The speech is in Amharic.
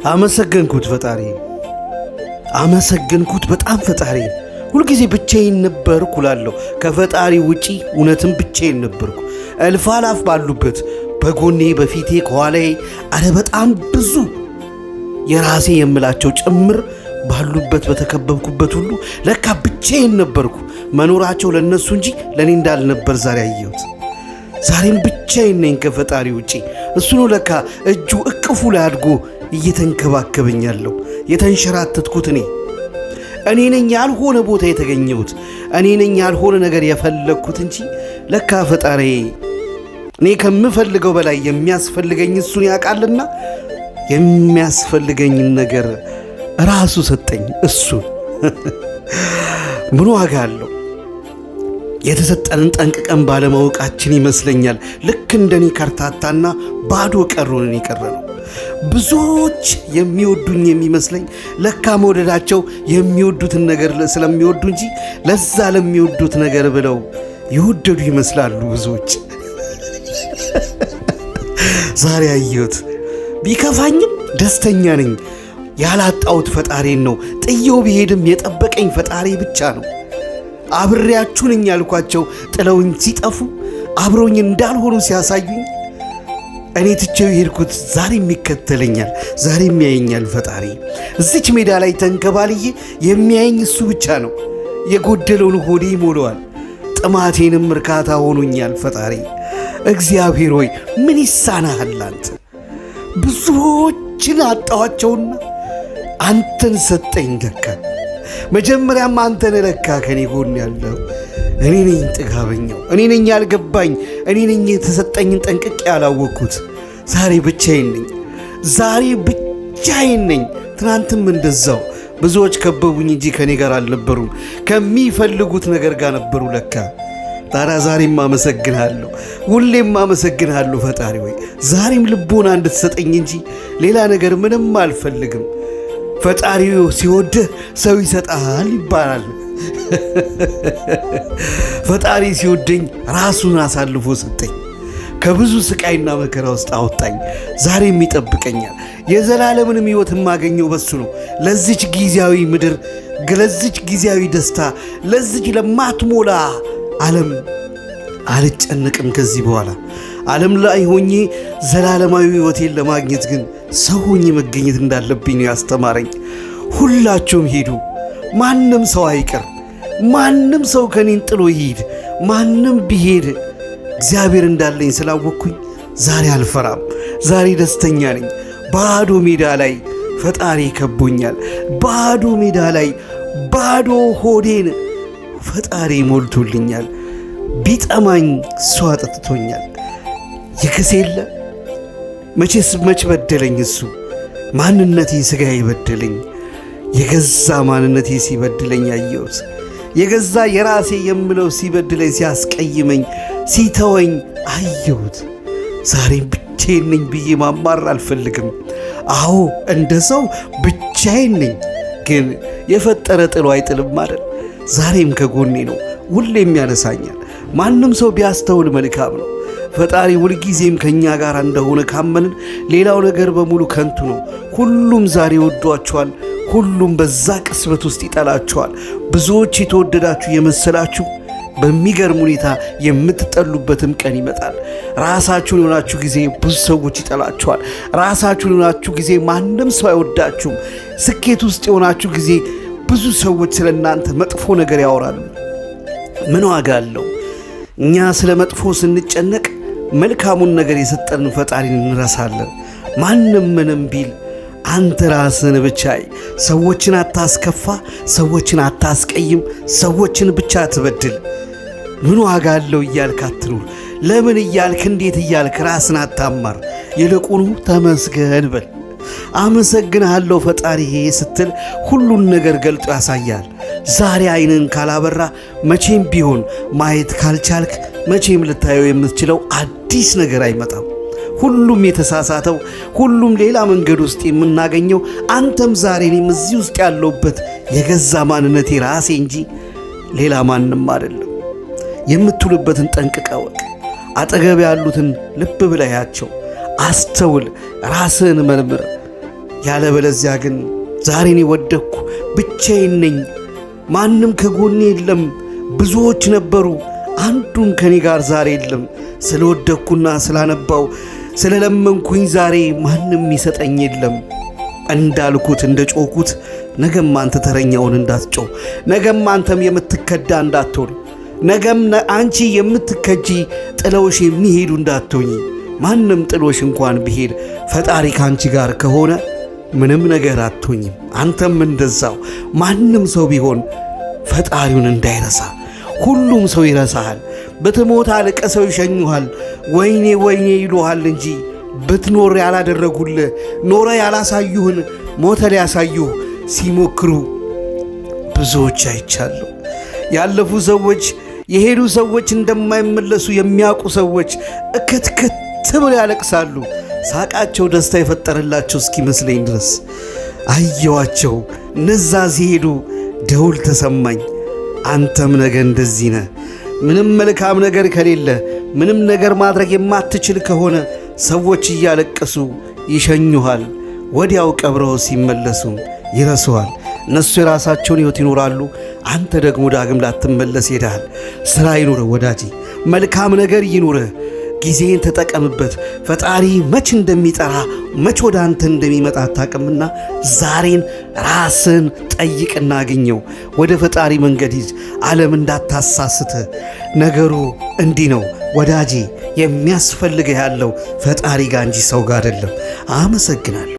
አመሰገንኩት ፈጣሪ፣ አመሰገንኩት በጣም ፈጣሪ። ሁልጊዜ ብቻዬን ነበርኩ እላለሁ። ከፈጣሪ ውጪ እውነትም ብቻዬን ነበርኩ። እልፍ አላፍ ባሉበት በጎኔ፣ በፊቴ፣ ከኋላዬ አረ በጣም ብዙ የራሴ የምላቸው ጭምር ባሉበት በተከበብኩበት ሁሉ ለካ ብቻዬን ነበርኩ። መኖራቸው ለእነሱ እንጂ ለእኔ እንዳልነበር ዛሬ አየሁት። ዛሬም ብቻዬን ነኝ ከፈጣሪ ውጪ። እሱ ነው ለካ እጁ እቅፉ ላይ አድጎ እየተንከባከበኝ ያለው። የተንሸራተትኩት እኔ ነኝ ያልሆነ ቦታ የተገኘሁት፣ እኔ ነኝ ያልሆነ ነገር የፈለግኩት እንጂ ለካ ፈጣሪ እኔ ከምፈልገው በላይ የሚያስፈልገኝ እሱን ያውቃልና የሚያስፈልገኝን ነገር ራሱ ሰጠኝ። እሱ ምን ዋጋ አለው? የተሰጠንን ጠንቅቀን ባለማወቃችን ይመስለኛል ልክ እንደኔ ከርታታና ባዶ ቀሩንን የቀረ ነው። ብዙዎች የሚወዱኝ የሚመስለኝ ለካ መውደዳቸው የሚወዱትን ነገር ስለሚወዱ እንጂ ለዛ ለሚወዱት ነገር ብለው የወደዱ ይመስላሉ ብዙዎች። ዛሬ አየሁት። ቢከፋኝም ደስተኛ ነኝ። ያላጣሁት ፈጣሪን ነው። ጥየው ቢሄድም የጠበቀኝ ፈጣሪ ብቻ ነው። አብሬያችሁ ነኝ ያልኳቸው ጥለውኝ ሲጠፉ፣ አብረውኝ እንዳልሆኑ ሲያሳዩኝ፣ እኔ ትቼው የሄድኩት ዛሬም ይከተለኛል፣ ዛሬም ያየኛል ፈጣሪ። እዚች ሜዳ ላይ ተንከባልዬ የሚያየኝ እሱ ብቻ ነው። የጎደለውን ሆዴ ይሞላዋል፣ ጥማቴንም እርካታ ሆኖኛል ፈጣሪ። እግዚአብሔር ሆይ ምን ይሳናሃል አንተ? ብዙዎችን አጣኋቸውና አንተን ሰጠኝ ለካ። መጀመሪያም አንተን ለካ ከኔ ጎን ያለው። እኔ ነኝ ጥጋበኛው፣ እኔ ነኝ ያልገባኝ፣ እኔ ነኝ የተሰጠኝን ጠንቅቄ ያላወቅኩት። ዛሬ ብቻዬን ነኝ፣ ዛሬ ብቻዬን ነኝ። ትናንትም እንደዛው ብዙዎች ከበቡኝ እንጂ ከኔ ጋር አልነበሩም። ከሚፈልጉት ነገር ጋር ነበሩ ለካ። ታዲያ ዛሬም አመሰግንሃለሁ፣ ሁሌም አመሰግንሃለሁ ፈጣሪ ወይ ዛሬም ልቦና እንድትሰጠኝ እንጂ ሌላ ነገር ምንም አልፈልግም። ፈጣሪው ሲወድህ ሰው ይሰጣል ይባላል። ፈጣሪ ሲወደኝ ራሱን አሳልፎ ሰጠኝ። ከብዙ ስቃይና መከራ ውስጥ አወጣኝ። ዛሬም ይጠብቀኛል። የዘላለምንም ሕይወት የማገኘው በሱ ነው። ለዚች ጊዜያዊ ምድር፣ ለዚች ጊዜያዊ ደስታ፣ ለዚች ለማትሞላ ዓለም አልጨነቅም። ከዚህ በኋላ ዓለም ላይ ሆኜ ዘላለማዊ ሕይወቴን ለማግኘት ግን ሰው ሆኜ መገኘት እንዳለብኝ ነው ያስተማረኝ። ሁላችሁም ሂዱ፣ ማንም ሰው አይቅር፣ ማንም ሰው ከኔን ጥሎ ይሂድ፣ ማንም ቢሄድ እግዚአብሔር እንዳለኝ ስላወቅኩኝ ዛሬ አልፈራም። ዛሬ ደስተኛ ነኝ። ባዶ ሜዳ ላይ ፈጣሪ ከቦኛል። ባዶ ሜዳ ላይ ባዶ ሆዴን ፈጣሪ ሞልቶልኛል። ቢጠማኝ እሱ አጠጥቶኛል። ይክስ የለ መቼስ መች በደለኝ እሱ። ማንነቴ ሥጋ ይበደለኝ፣ የገዛ ማንነቴ ሲበድለኝ አየሁት። የገዛ የራሴ የምለው ሲበድለኝ፣ ሲያስቀይመኝ፣ ሲተወኝ አየሁት። ዛሬም ብቻዬን ነኝ ብዬ ማማር አልፈልግም። አዎ እንደ ሰው ብቻዬን ነኝ፣ ግን የፈጠረ ጥሎ አይጥልም አይደል? ዛሬም ከጎኔ ነው፣ ሁሌም ያነሳኛል። ማንም ሰው ቢያስተውል መልካም ነው። ፈጣሪ ሁልጊዜም ከእኛ ጋር እንደሆነ ካመንን ሌላው ነገር በሙሉ ከንቱ ነው። ሁሉም ዛሬ ወዷቸዋል፣ ሁሉም በዛ ቅጽበት ውስጥ ይጠላቸዋል። ብዙዎች የተወደዳችሁ የመሰላችሁ በሚገርም ሁኔታ የምትጠሉበትም ቀን ይመጣል። ራሳችሁን የሆናችሁ ጊዜ ብዙ ሰዎች ይጠላችኋል። ራሳችሁን የሆናችሁ ጊዜ ማንም ሰው አይወዳችሁም። ስኬት ውስጥ የሆናችሁ ጊዜ ብዙ ሰዎች ስለ እናንተ መጥፎ ነገር ያወራሉ። ምን ዋጋ አለው? እኛ ስለ መጥፎ ስንጨነቅ መልካሙን ነገር የሰጠንን ፈጣሪን እንረሳለን። ማንም ምንም ቢል አንተ ራስህን ብቻ አይ። ሰዎችን አታስከፋ፣ ሰዎችን አታስቀይም፣ ሰዎችን ብቻ አትበድል። ምን ዋጋ አለው እያልክ አትኑር። ለምን እያልክ እንዴት እያልክ ራስን አታማር። ይልቁኑ ተመስገን በል። አመሰግንሃለሁ ፈጣሪ ስትል ሁሉን ነገር ገልጦ ያሳያል። ዛሬ ዓይንን ካላበራ መቼም ቢሆን ማየት ካልቻልክ መቼም ልታየው የምትችለው አዲስ ነገር አይመጣም። ሁሉም የተሳሳተው፣ ሁሉም ሌላ መንገድ ውስጥ የምናገኘው አንተም ዛሬ እኔም እዚህ ውስጥ ያለሁበት የገዛ ማንነቴ ራሴ እንጂ ሌላ ማንም አይደለም። የምትውልበትን ጠንቅቀህ እወቅ። አጠገብ ያሉትን ልብ ብለህ ያቸው፣ አስተውል፣ ራስህን መርምር። ያለበለዚያ ግን ዛሬ እኔ ወደቅኩ፣ ብቻዬን ነኝ፣ ማንም ከጎኔ የለም። ብዙዎች ነበሩ፣ አንዱም ከኔ ጋር ዛሬ የለም። ስለወደቅኩና ስላነባው ስለለመንኩኝ ዛሬ ማንም ይሰጠኝ የለም። እንዳልኩት እንደ ጮኩት ነገም አንተ ተረኛውን እንዳትጮህ፣ ነገም አንተም የምትከዳ እንዳትሆን፣ ነገም አንቺ የምትከጂ ጥለውሽ የሚሄዱ እንዳትሆኚ። ማንም ጥሎሽ እንኳን ቢሄድ ፈጣሪ ከአንቺ ጋር ከሆነ ምንም ነገር አትሆኝም። አንተም እንደዛው ማንም ሰው ቢሆን ፈጣሪውን እንዳይረሳ። ሁሉም ሰው ይረሳሃል። ብትሞት አልቅሰው ይሸኙሃል፣ ወይኔ ወይኔ ይሉሃል እንጂ ብትኖር ያላደረጉልህ ኖረ ያላሳዩህን ሞተ ሊያሳዩህ ሲሞክሩ ብዙዎች አይቻለሁ። ያለፉ ሰዎች፣ የሄዱ ሰዎች፣ እንደማይመለሱ የሚያውቁ ሰዎች እክትክት ብለው ያለቅሳሉ። ሳቃቸው ደስታ የፈጠረላቸው እስኪመስለኝ ድረስ አየዋቸው። እነዛ ሲሄዱ ደውል ተሰማኝ። አንተም ነገ እንደዚህ ነህ። ምንም መልካም ነገር ከሌለ፣ ምንም ነገር ማድረግ የማትችል ከሆነ ሰዎች እያለቀሱ ይሸኙሃል። ወዲያው ቀብረው ሲመለሱ ይረሱሃል። እነሱ የራሳቸውን ሕይወት ይኖራሉ። አንተ ደግሞ ዳግም ላትመለስ ሄደሃል። ሥራ ይኑርህ ወዳጄ፣ መልካም ነገር ይኑርህ። ጊዜን ተጠቀምበት። ፈጣሪ መች እንደሚጠራ መች ወደ አንተ እንደሚመጣ አታውቅምና ዛሬን ራስን ጠይቅና አግኘው። ወደ ፈጣሪ መንገድ ሂድ። ዓለም እንዳታሳስትህ። ነገሩ እንዲህ ነው ወዳጄ፣ የሚያስፈልግህ ያለው ፈጣሪ ጋር እንጂ ሰው ጋር አይደለም። አመሰግናለሁ።